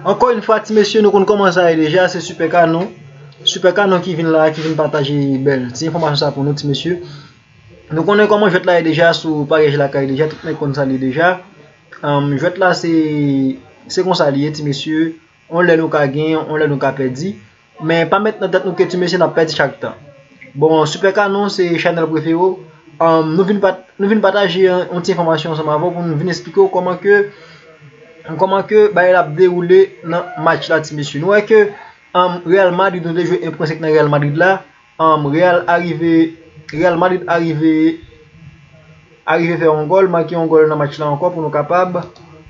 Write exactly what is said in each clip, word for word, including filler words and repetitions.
Ankò yon fwa, ti mesye, nou konn kòman sa ye deja, se Super Canon. Super Canon ki vin la, ki vin pataje bèl ti enfòmasyon sa pou nou, ti mesye. Nou konnen kòman jwèt la ye deja sou paryaj lakay deja, tout nèg konn sa li ye deja. Anm, jwèt la se, se konsa li ye, ti mesye. On lè nou ka genyen, on lè nou ka pèdi. Men pa met nan tèt nou ke ti mesye n ap pèdi chak tan. Bon, Super Canon se chanèl prefere w. Anm, nou vin pat, nou vin pataje yon, yon ti enfòmasyon ansanm avè w pou nou vin eksplike w kòman ke, kòman ke bagay la ap dewoule nan match la, ti mesye. Nou wè ke, anm, Real Madrid, nou te jwe en pwen senk nan Real Madrid la. Anm, Real arive, Real Madrid arive, arive fè yon gòl, make yon gòl nan match la ankò pou nou kapab,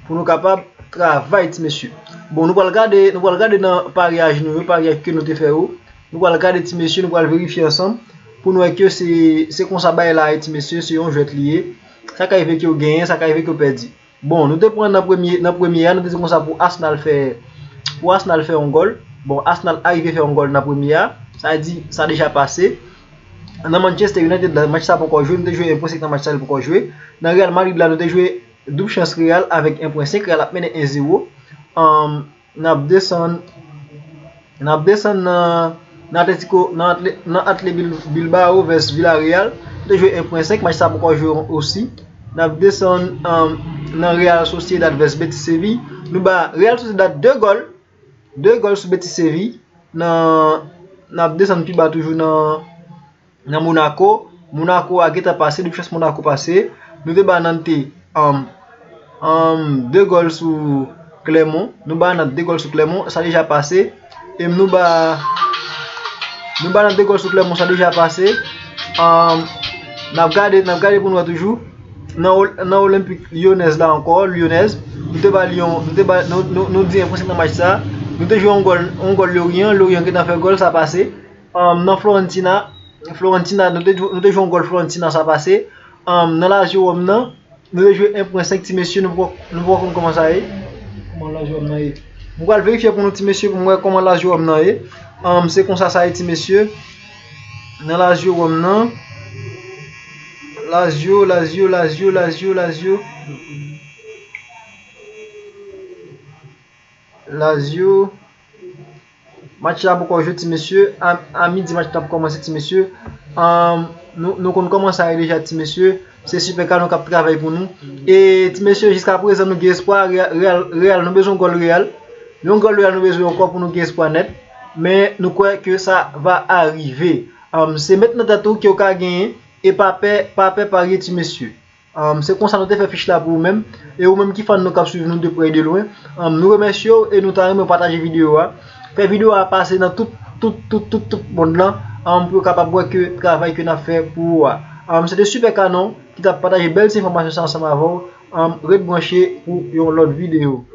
pou nou kapab travay, ti mesye. Bon, nou pral gade, nou pral gade nan paryaj nou yo, paryaj ke nou te fè yo. Nou pral gade, ti mesye, nou pral verifye ansanm pou nou wè ke se, se konsa bagay la ye, ti mesye, se yon jwèt li ye. Sa ka rive ke w genyen, sa ka rive ke w pèdi. Bon, nou te pran nan premye, nan premye a, nou te di konsa pou Arsenal fè, pou Arsenal fè yon gòl. Bon, Arsenal arive fè yon gòl nan premye a. Sa di, sa deja pase. Nan Manchester United la, match sa poko jwe, nou te jwe en pwen senk nan match sa, li poko jwe. Nan Real Madrid la, nou te jwe doub chans Real avèk en pwen senk, Real ap mennen en zewo. Anm, n ap desann, n ap desann nan, nan Atletico, nan Atle, nan Atle Bil, Bilbao vs Villarreal. Nou te jwe en pwen senk, match sa poko jwe osi. N ap desann, anm, nan Real Sociedad vs Betis Seville. Nou ba Real Sociedad de gòl, de gòl sou Betis Seville. Nan, n ap desann pi ba toujou nan, nan Monaco. Monaco a gentan pase, doub chans Monaco pase. Nou te ba Nantes, anm, anm, de gòl sou Clermont. Nou ba Nantes de gòl sou Clermont, sa deja pase. E nou ba, nou ba Nantes de gòl sou Clermont, sa deja pase. Anm, n ap gade, n ap gade pou nou wè toujou. Nan Ol-, nan Olympique Lyonnaise la ankò, Lyonnaise, nou te ba Lyon, nou te ba, nou, nou, nou di en pwen senk nan match sa. Nou te jwe yon gòl, yon gòl Lorient, Lorient gentan fè gòl, sa pase. Anm, nan Florentina, Florentina, nou te, nou te jwe yon gòl Florentina, sa pase. Anm, nan Lazio Rome nan, nou te jwe en pwen senk, ti mesye, nou poko, nou poko konn kòman sa ye. Kòman Lazio Rome nan ye? Mwen pral verifye pou nou, ti mesye, pou mwen wè kòman Lazio Rome nan ye. Anm, se konsa sa ye, ti mesye. Nan Lazio Rome nan. Lazio, Lazio, Lazio, Lazio, Lazio. Lazio. Match la poko jwe, ti mesye. A, a midi, match la ap kòmanse, ti mesye. Anm, nou, nou konn kòman sa ye deja, ti mesye. Se Super Canon k ap travay pou nou. E, ti mesye, jiska prezan, nou gen espwa. Real, Real, Real, nou bezwen gòl Real. Yon gòl Real, nou bezwen ankò pou nou gen espwa nèt. Men, nou kwè ke sa va arive. Anm, se met nan tèt ou ke w ka genyen. E pa pè, pa pè parye, ti mesye. Anm, se konsa nou te fè fich la pou ou menm. E ou menm ki fan nou, k ap swiv nou de prè e de lwen, anm, nou remèsye w e nou ta renmen w pataje videyo a. Fè videyo a pase nan tout, tout, tout, tout, tout mond lan, anm, pou yo kapab wè ke travay ke n ap fè pou ou a. Anm, se te Super Canon ki t ap pataje bèl ti enfòmasyon sa ansanm avè w. Anm, ret branche pou yon lòt videyo.